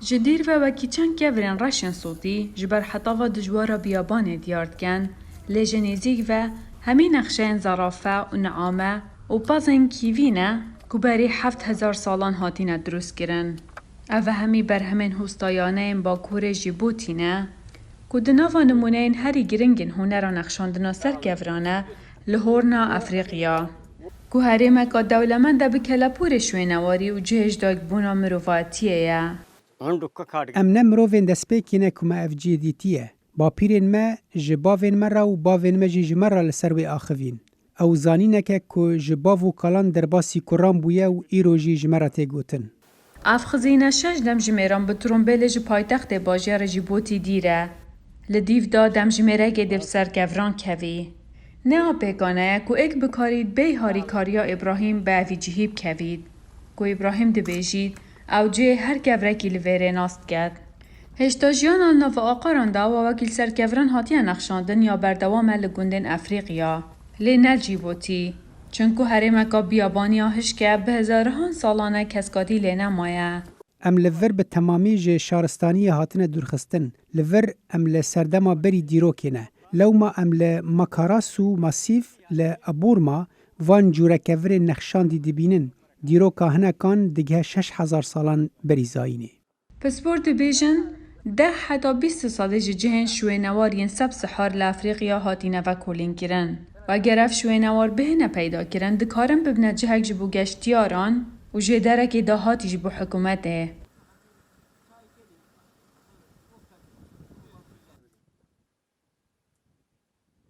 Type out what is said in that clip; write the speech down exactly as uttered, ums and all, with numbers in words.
Ji dîr ve wekî çend kevirên reşên sotî ji ber hetava dijwara biyabanê diyar dikin, lê ji nêzîk ve hemî nexşeyên zerafe û niame û pezên kîvî ne ku berî heft hezar salan hatine dirustkirin. Ev hemî berhemên hostayaneyên Bakurê Jîbotî ne ku di nava nimûneyên herî giringên hunera nexşandina ser keviran e li Horna Efrîqiya, ku herêmeka dewlemend e bi kelepûrê şwênewarî û cihê ji dayikbûna mirovatiyê ye. Em ne mirovên destpêkî ne ku me ev cihê dîtiye. Bapîrên me ji bavên me re û bavên me jî ji me re li ser wê axivîn. Ew zanîneke ku ji bav û kalan derbasî kuran bûye û îro jî ji me re tê gotin. Ev xizîne şeş demjimêran bi trombêlê ji paytextê bajêrê Jîbotî dîr e. Li dîv de demjimêrekê dê bi ser keviran kevî. Ne a pêkane ye ku êk bikarît bêy harîkariya Îbrahîm bi evî cihî bikevît. Ku Îbrahîm dibêjît, ew cihê her kevrekî li vêrê nas diket. Hêşta jiyana li nava aqaran de awa wekî li ser keviran hatiye nexşandin ya berdewam e li gundên Efrîqiya, lê ne li Cîbotî, çinku herêmeka biyabaniya hişk e bi hezarihan salan e keskatî lê nemaye. Em li vir bi temamî ji şaristaniyê hatine dûrxistin. Li vir em li serdema berî dîrokê ne. Lewma em li Makaras û Masîf li Aborma van cûre kevirên nexşandî dibînin. Dîroka hinekan digihe şeş hezar salan berî zayînê. Pispor dibêjin, deh heta bîst salê ji cihên şwênewar yên Seb Sihar li Efrîqiya hatine vekolînkirin. Eger ev şwênewar bihêne peydakirin, dikarin bibine cihek ji bo geştiyaran û jêderekê dahatî ji bo hikûmetê.